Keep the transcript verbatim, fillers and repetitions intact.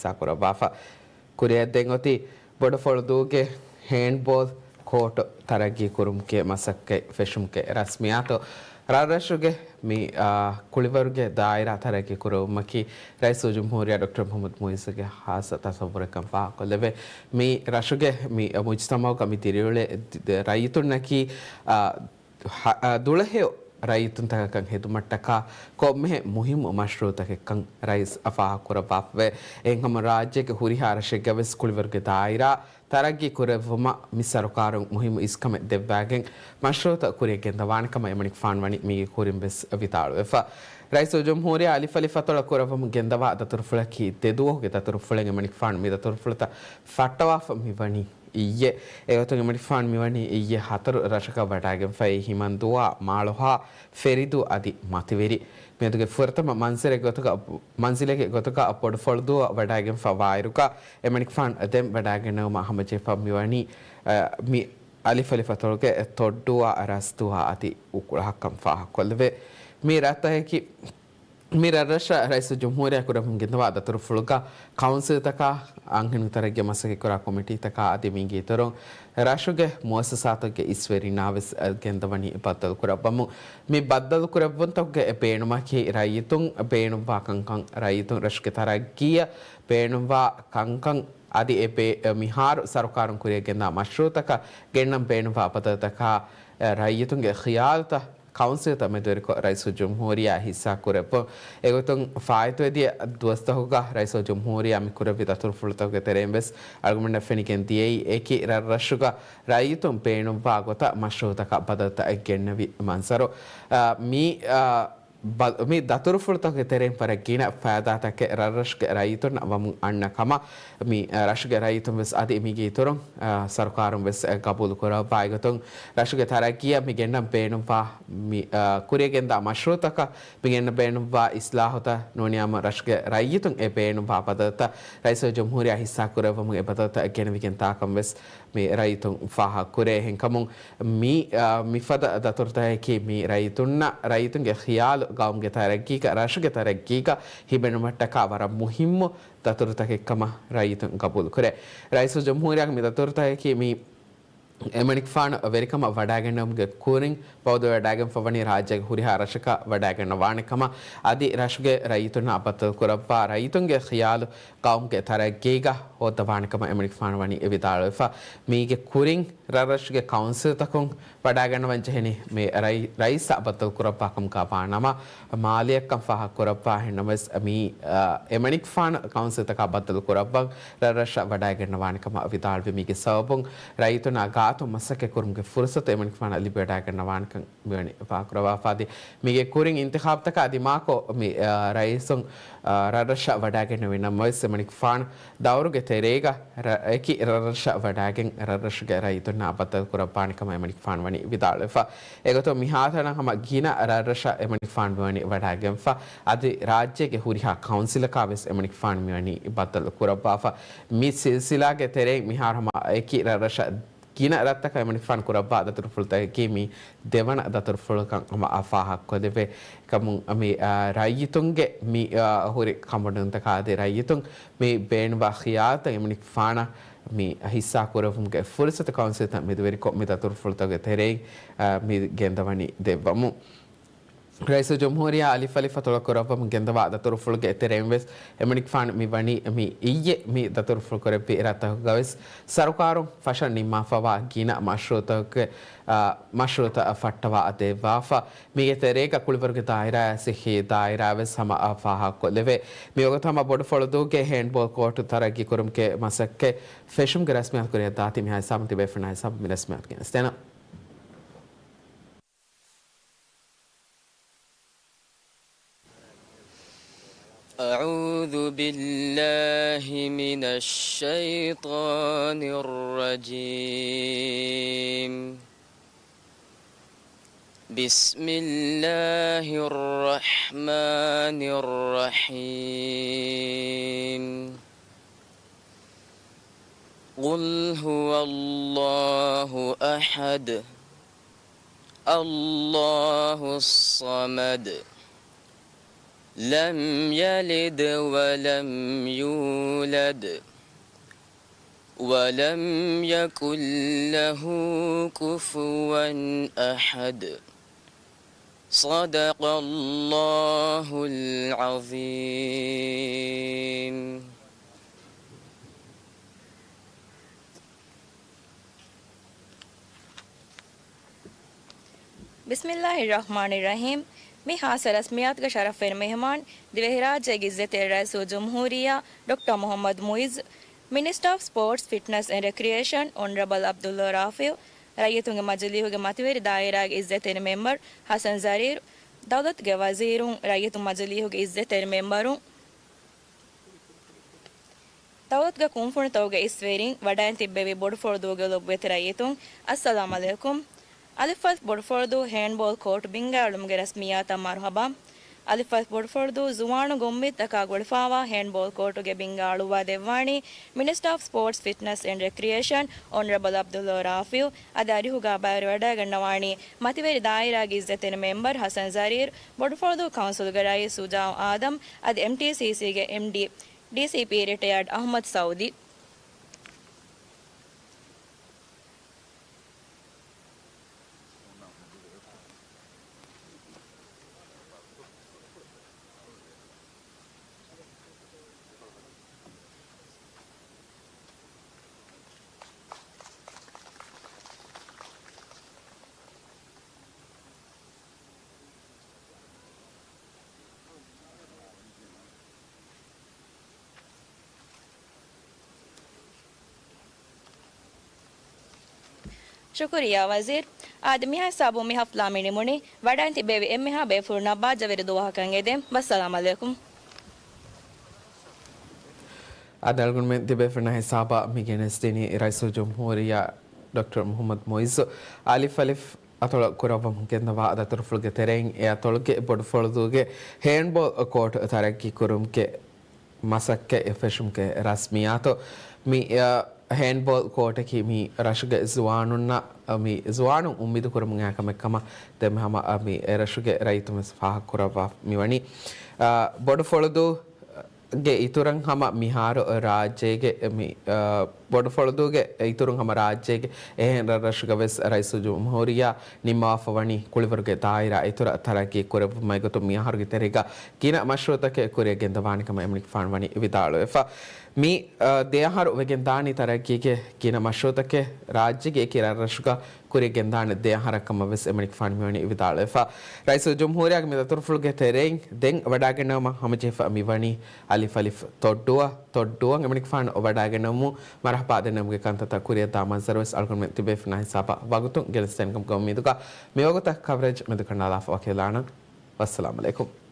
ސާކުރައްވާފަ. ކުރިއަށް ދެން އޮތީ ބޮޑުފޮޅުދޫގެ ހޭންޑްބޯލް ކޯޓު ތަރައްގީ ކުރުމުގެ މަސައްކަތް ފެށުމުގެ ރަސްމިއްޔާތު. ރަށްރަށުގެ މި، އާ، ކުޅިވަރުގެ ދާއިރާ ތަރައްގީ ކުރެވުމަކީ ރައީސުލްޖުމްހޫރިއްޔާ ޑޮކްޓަރ މުޙައްމަދު މުޢިއްޒުގެ ޚާއްޞަ ތަޞައްވުރެއްކަން ފާހަގަކޮށްލެވޭ. މި ރަށުގެ މި މުޖްތަމަޢުގަ މި ދިރިއުޅޭ ރައްޔިތުންނަކީ، އާ، ހަ-، އަ، ދުޅަހެޔޮ ރައްޔިތުންތަކަކަށް ހެދުމަށްޓަކާ ކޮންމެހެން މުހިއްމު މަޝްރޫޢުތަކެއްކަން ރައީސް އަށް ފާހަގަކުރައްވާފަވޭ. އެހެންކަމުން ރާއްޖޭގެ ހުރިހާ ރަށެއްގަވެސް ކުޅިވަރުގެ ދާއިރާ ތަރައްގީ ކުރެއްވުމަށް މި ސަރުކާރުން މުހިއްމު އިސްކަމެއް ދެއްވާގެން މަޝްރޫޢުތައް ކުރިއަށް ގެންދަވާނެ ކަމަށް އެމަނިކުފާނު ވަނީ މީގެ ކުރިން ވެސް ވިދާޅުވެފަ. ރައީސުލްޖުމްހޫރިއްޔާ އަލިފަލި ފަތޮޅަށް ކުރައްވަމުން ގެންދަވާ ދަތުރުފުޅަކީ ދެ ދުވަހުގެ ދަތުރުފުޅެއް. އެމަނިކުފާނު މި ދަތުރުފުޅުތައް ފައްޓަވާފަ މި ވަނީ އިއްޔެ. އެގޮތުން އެމަނިކުފާނު މިވަނީ އިއްޔެ ހަތަރު ރަށަކަށް ވަޑައިގެންފައި ހިމަންދުވާ، މާޅޮހާ، ފެރިދޫ އަދި މަތިވެރި. މިއަދުގެ ފުރަތަމަ މަންޒިލެއް ގޮތުގަ، މަންޒިލެއްގެ ގޮތުގަ ބޮޑުފޮޅުދޫއަށް ވަޑައިގެންފަ ވާއިރުގަ އެމަނިކުފާނު ދެން ވަޑައިގެންނެވުމަށް ހަމަޖެހިފަ މިވަނީ، އަ، މި އަލިފަލި ފަތޮޅުގެ ތޮއްޑޫއާ ރަސްދޫއާ އަދި އުކުޅަހަކަން ފާހަގަކޮށްލެވޭ. މި ރަށްތަކަކީ މި ރަށްރަށަށް ރައީސުލްޖުމްހޫރިއްޔާ ކުރައްވަމުން ގެންދަވާ ދަތުރުފުޅުގަ ކައުންސިލްތަކާ، އަންހެނުން ތަރައްގީއަށް މަސައްކަތްކުރާ ކޮމިޓީތަކާ އަދި މީގެ އިތުރުން ރަށުގެ މުއައްސަސާތަކުގެ އިސްވެރިންނާވެސް ގެންދަވަނީ ބައްދަލުކުރައްވަމުން. މި ބައްދަލުކުރެއްވުންތަކުގެ ބޭނުމަކީ ރައްޔިތުން ބޭނުންވާ ކަންކަން، ރައްޔިތުން ރަށުގެ ތަރައްގީއަށް ބޭނުންވާ ކަންކަން އަދި އެ ބޭ-، މިހާރު ސަރުކާރުން ކުރިއަށް ގެންދާ މަޝްރޫޢުތަކަށް ގެންނަން ބޭނުންވާ ބަދަލުތަކާ، ރައްޔިތުންގެ ޚިޔާލުތައް ކައުންސިލްތައް މެދުވެރިކޮށް ރައީސުލްޖުމްހޫރިއްޔާ ހިއްސާ ކުރެއްވުން. އެގޮތުން ފާއިތުވެދިޔަ ދުވަސްތަކުގަ ރައީސުލްޖުމްހޫރިއްޔާ މި ކުރެއްވި ދަތުރުފުޅުތަކުގެ ތެރެއިން ވެސް އަޅުގަނޑަށް ފެނިގެން ދިޔައީ އެކި ރަށްރަށުގަ ރައްޔިތުން ބޭނުންވާ ގޮތަށް މަޝްރޫޢުތަކަށް ބަދަލުތައް ގެންނެވި މަންޒަރު. އާ، މި، އާ، ބަ-، މި ދަތުރުފުޅުތަކުގެ ތެރެއިން ވަރަށް ގިނަ ފައިދާތަކެއް ރަށްރަށުގެ ރައްޔިތުންނަށް ވަމުން އަންނަ ކަމަށް މި، އަ، ރަށުގެ ރައްޔިތުން ވެސް އަދި މީގެ އިތުރުން، އަ، ސަރުކާރުން ވެސް، އަ، ގަބޫލު ކުރައްވާ. އެގޮތުން ރަށުގެ ތަރައްގީއަށް މި ގެންނަން ބޭނުންވާ މި، އަ، ކުރިއަށް ގެންދާ މަޝްރޫޢުތަކަށް މި ގެންނަން ބޭނުންވާ އިސްލާހުތައް ނޫނީ އާއްމު ރަށުގެ ރައްޔިތުން އެ ބޭނުންވާ ބަދަލުތައް ރައީސުލްޖުމްހޫރިއްޔާ ހިއްސާ ކުރެއްވުމުން އެ ބަދަލުތައް ގެނެވިގެން ތާކަން ވެސް މި ރައްޔިތުން ފާހަގަކުރޭ. އެހެންކަމުން މި، އާ، މިފަދަ ދަތުރުތަކަކީ މި ރައްޔިތުންނަށް، ރައްޔިތުންގެ ޚިޔާލު ގައުމުގެ ތަރައްގީގަ، ރަށުގެ ތަރައްގީގަ ހިމެނުމަށްޓަކާ ވަރަށް މުހިއްމު ދަތުރުތަކެއްކަމަށް ރައްޔިތުން ގަބޫލުކުރޭ. ރައީސުލްޖުމްހޫރިއްޔާގެ މި ދަތުރުތަކަކީ މި އެމަނިކުފާނު ވެރިކަމަށް ވަޑައިގެންނެވުމުގެ ކުރިން ވައުދުވެވަޑައިގެންފަ ވަނީ ރާއްޖޭގެ ހުރިހާ ރަށަކަށް ވަޑައިގަންނަވާނެ ކަމަށް އަދި ރަށުގެ ރައްޔިތުންނާ ބައްދަލުކުރައްވާ ރައްޔިތުންގެ ޚިޔާލު ގައުމުގެ ތަރައްގީގަ ހޯއްދަވާނެ ކަމަށް އެމަނިކުފާނު ވަނީ އެ ވިދާޅުވެފަ. މީގެ ކުރިން ރަށްރަށުގެ ކައުންސިލްތަކުން ވަޑައިގަންނަވަން ޖެހެނީ މި ރައި-، ރައީސްއާ ބައްދަލުކުރައްވާ ކަމުގަ ވާނަމަ، މާލިޔަކަން ފާހަގަކުރައްވާ ހެންނަމަވެސް، މި، އަ، އެމަނިކުފާނު ކައުންސިލްތަކާ ބައްދަލުކުރައްވަން ރަށްރަށަށް ވަޑައިގަންނަވާނެ ކަމަށް ވިދާޅުވި. މީގެ ސަބަބުން ރައްޔިތުންނާ ގާތުން މަސައްކަތް ކުރުމުގެ ފުރުސަތު އެމަނިކުފާނަށް ލިބިވަޑައިގަންނަވާނެކަން މިވަނީ ފާހަގަކުރައްވާފަ. އަދި މީގެ ކުރިން އިންތިޚާބުތަކާ ދިމާކޮށް މި، އާ، ރައީސުން، އާ، ރަށްރަށަށް ވަޑައިގެންނެވި ނަމަވެސް، އެމަނިކުފާނު ދައުރުގެ ތެރޭގަ ރަ-، އެކި ރަށްރަށަށް ވަޑައިގެން ރަށްރަށުގެ ރައްޔިތުންނާ ބައްދަލުކުރައްވާނެ ކަމަށް އެމަނިކުފާނު ވަނީ ވިދާޅުވެފަ. އެގޮތުން މިހާތަނަށް ހަމަ ގިނަ ރަށްރަށަށް އެމަނިކުފާނު މިވަނީ ވަޑައިގެންފަ. އަދި ރާއްޖޭގެ ހުރިހާ ކައުންސިލަކާ ވެސް އެމަނިކުފާނު މިވަނީ ބައްދަލުކުރައްވާފަ. މި ސިލްސިލާގެ ތެރެއިން މިހާރު ހަމަ އެކި ރަށްރަށަށް ގިނަ ރަށްތަކަށް އެމަނިކުފާނު ކުރައްވާ ދަތުރުފުޅުތަކަކީ މި ދެވަނަ ދަތުރުފުޅުކަން ހަމަ އަ ފާހަގަކޮށްލެވޭ. ކަމުން މި، އާ، ރައްޔިތުންގެ މި، އާ، ހުރި ކަނބޮޑުވުންތަކާ އަދި ރައްޔިތުން މި ބޭނުންވާ ޚިޔާލުތައް އެމަނިކުފާނަށް މި ހިއްސާ ކުރެއްވުމުގެ ފުރުސަތު ކައުންސިލްތައް މެދުވެރިކޮށް މި ދަތުރުފުޅުތަކުގެ ތެރެއިން، އާ، މި ގެންދަވަނީ ދެއްވަމުން. ރައީސުލްޖުމްހޫރިއްޔާ އަލިފަލި ފަތޮޅަށް ކުރައްވަމުން ގެންދަވާ ދަތުރުފުޅުގެ ތެރެއިން ވެސް އެމަނިކުފާނު މި ވަނީ މި އިއްޔެ މި ދަތުރުފުޅު ކުރެއްވި ރަށްތަކުގަވެސް ސަރުކާރުން ފަށަން ނިންމާފަވާ ގިނަ މަޝްރޫޢުތަކުގެ، އާ، މަޝްރޫޢުތައް ފައްޓަވާ ދެއްވާފަ. މީގެ ތެރޭގަ ކުޅިވަރުގެ ދާއިރާއާ ސިއްހީ ދާއިރާވެސް ހަމަ އަ ފާހަގަކޮށްލެވޭ. މިވަގުތު ހަމަ ބޮޑުފޮޅުދޫގެ ހޭންޑްބޯލް ކޯޓު ތަރައްގީ ކުރުމުގެ މަސައްކަތް ފެށުމުގެ ރަސްމިއްޔާތު ކުރިއަށްދާތީ. މިހާ ހިސާބުން ތިބޭފުޅުންނާ ހިސާބުން މި ރަސްމިއްޔާތު ގެނެސްދޭނަން. أعوذ بالله من الشيطان الرجيم. بسم الله الرحمن الرحيم. قل هو الله أحد. الله الصمد. لم يلد ولم يولد، ولم يكن له كفوا أحد. صدق الله العظيم. ބިސްމިއްލާހި ރަޙްމާނި ރަޙީމް. މި ޚާއްޞަ ރަސްމިއްޔާތުގެ ޝަރަފުވެރި މެހެމާން، ދިވެހިރާއްޖޭގެ އިއްޒަތްތެރި ރައީސުލްޖުމްހޫރިއްޔާ ޑޮކްޓަރ މުޙައްމަދު މުޢިއްޒު، މިނިސްޓަރ އޮފް ސްޕޯޓްސް، ފިޓްނަސް އެންޑް ރެކްރިއޭޝަން އޮނަރަބަލް ޢަބްދުﷲ ރާފިޢު، ރައްޔިތުންގެ މަޖިލީހުގެ މަތިވެރި ދާއިރާގެ އިއްޒަތްތެރި މެމްބަރު ޙަސަން ޒަރީރު، ދައުލަތުގެ ވަޒީރުން، ރައްޔިތުން މަޖިލީހުގެ އިއްޒަތްތެރި މެމްބަރުން، ދައުލަތުގެ ކުންފުނިތަކުގެ އިސްވެރިން، ވަޑައިން ތިއްބެވި ބޮޑުފުރަދޫގެ ލޮބުވެތި ރައްޔިތުން، އައްސަލާމް ޢަލައިކުމް. އަލިފް އަލިފް ބޮޑުފުރަދޫ ހޭންޑްބޯލް ކޯޓް ބިންގާއެޅުމުގެ ރަސްމިއްޔާތަށް މަރުޙަބާ. އަލިފް އަލިފް ބޮޑުފުރަދޫ ޒުވާނު ގޮންމިތަކާ ގުޅިފާވާ ހޭންޑްބޯލް ކޯޓުގެ ބިންގާ އަޅުއްވާ ދެއްވާނީ މިނިސްޓަރ އޮފް ސްޕޯޓްސް، ފިޓްނަސް އެންޑް ރެކްރިއޭޝަން އޮނަރަބަލް ޢަބްދުﷲ ރާފިޢު. އަދި އަރިހުގާ ބައިވެރިވަޑައިގަންނަވާނީ މަތިވެރި ދާއިރާގެ އިއްޒަތްތެރި މެމްބަރު ޙަސަން ޒަރީރު، ބޮޑުފުރަދޫ ކައުންސިލުގެ ރައީސް ޝުޖާޢު އާދަމް، އަދި އެމްޓީސީސީގެ އެމްޑީ، ޑީސީޕީ ރިޓަޔާޑް އަޙްމަދު ސައުދީ. ޝުކުރިއްޔާ ވަޒީރު. އާދެ، މިހާ ހިސާބުން މި ހަފްލާ މި ނިމުނީ. ވަޑައިން ތިބެވި އެންމެހާ ބޭފުޅުންނަށް ބާއްޖަވެރި ދުވަހަކަށް އެދެން. ވައްސަލާމް ޢަލައިކުމް. އާދެ، އަޅުގަނޑުމެން ތިބޭފުޅުންނާ ހިސާބަށް މި ގެނެސްދިނީ ރައީސުލްޖުމްހޫރިއްޔާ ޑޮކްޓަރ މުޙައްމަދު މުޢިއްޒު. އަލިފް އަލިފް އަތޮޅަށް ކުރައްވަމުން ގެންދަވާ ދަތުރުފުޅުގެ ތެރެއިން އެ އަތޮޅުގެ ބޮޑުފުރަދޫގެ ހޭންޑްބޯލް ކޯޓް ތަރައްގީ ކުރުމުގެ މަސައްކަތް އެއް ފެށުމުގެ ރަސްމިއްޔާތު. މި، އަ، ހޭންޑްބޯލް ކޯޓަކީ މި ރަށުގެ ޒުވާނުންނަށް، އަ، މި ޒުވާނުން އުއްމީދު ކުރަމުން އައި ކަމެއް ކަމަށް ދެންމެ ހަމަ، އަ، މި އެ ރަށުގެ ރައްޔިތުން ވެސް ފާހަގަ ކުރައްވާ މިވަނީ. އަ، ބޮޑުފުރަދޫ ގެ އިތުރަށް ހަމަ މިހާރު ރާއްޖޭގެ މި، އަ، ބޮޑުފުރަދޫގެ އިތުރުން ހަމަ ރާއްޖޭގެ އެހެން ރަށްރަށުގަ ވެސް ރައީސުލްޖުމްހޫރިއްޔާ ނިންމަވާފަ ވަނީ ކުޅިވަރުގެ ދާއިރާ އިތުރަށް ތަރައްގީ ކުރެއްވުމާއި ގޮތުން މި އަހަރުގެ ތެރޭގަ ގިނަ މަޝްރޫޢުތަކެއް ކުރިއަށް ގެންދަވާނެ ކަމަށް އެމަނިކުފާނު ވަނީ ވިދާޅުވެފަ. މި، އަ، ދެ އަހަރު ވެގެންދާނީ ތަރައްގީގެ ގިނަ މަޝްރޫޢުތަކެއް ރާއްޖޭގެ އެކި ރަށްރަށުގަ ކުރިއަށް ގެންދާނެ ދެ އަހަރަށް ކަމަށް ވެސް އެމަނިކުފާނު މިވަނީ ވިދާޅުވެފަ. ރައީސުލްޖުމްހޫރިއްޔާގެ މި ދަތުރުފުޅުގެ ތެރެއިން ދެން ވަޑައިގަންނަވުމަށް ހަމަޖެހިފަ މިވަނީ އަލިފް އަލިފް ތޮއްޑުއަށް، ތޮއްޑުއަށް އެމަނިކުފާނު ވަޑައިގަންނަވަމުން މަރުޙަބާ ދެންނެވުމުގެ ކަންތައްތައް ކުރިއަށްދާ މަންޒަރު ވެސް އަޅުގަނޑުމެން ތިބޭފުޅުންނާ ހިސާބަށް ވަގުތުން ގެނެސްދޭނެކަމުގެ އުއްމީދުގަ މިވަގުތަށް ކަވަރޭޖް މެދުކަނޑާލާފަ ވަކިވެލާނަން. ވައްސަލާމް ޢަލައިކުމް.